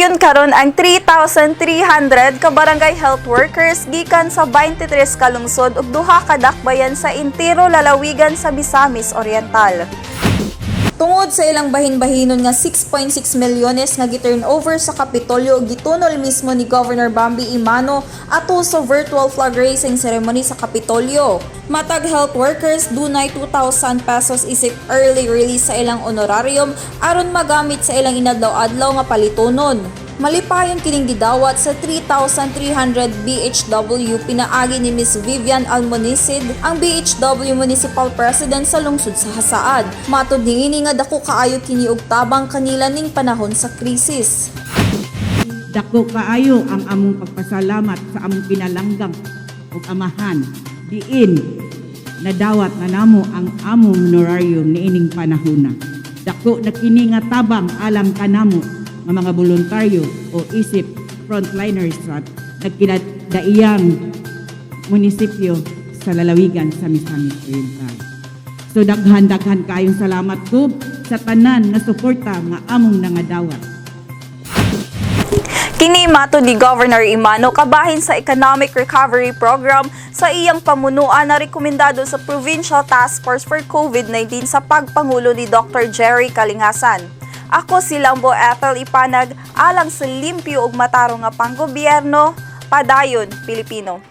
Gisayon karon ang 3,300 ka barangay health workers gikan sa 23 ka lungsod ug duha ka dakbayan sa entero lalawigan sa Misamis Oriental. Tungod sa ilang bahin-bahinon nga 6.6 milyones nga gi-turnover sa Kapitolyo ug gitunol mismo ni Governor Bambi Emano ato sa virtual flag raising ceremony sa Kapitolyo. Matag health workers dunay ₱2,000 isip early release sa ilang honorarium aron magamit sa ilang inadlaw-adlaw nga palitonon. Malipayon kining gidawat sa 3,300 BHW pinaagi ni Miss Vivian Almonisid, ang BHW Municipal President sa lungsod sa Jasaan. Matod niini nga dako kaayo kini og tabang kanila ning panahon sa krisis. Dako kaayo ang among pagpasalamat sa among pinalanggang ug amahan diin nadawat na namo ang among honorarium niining panahona. Dako na kini nga tabang alang kanamo nga mga voluntaryo o isip frontliners sa nagkinadaiyang munisipyo sa lalawigan sa Misamis Oriental. So daghan-daghan kayong salamat ko sa tanan nga suporta nga among nangadawat. Kini matod ni Governor Emano kabahin sa Economic Recovery Program sa iyang pamunuan na rekomendado sa Provincial Task Force for COVID-19 sa pagpangulo ni Dr. Jerry Kalingasan. Ako si Lambo Ethel Ipanag, alang sa limpyo ug matarong nga panggobyerno, padayon Pilipino.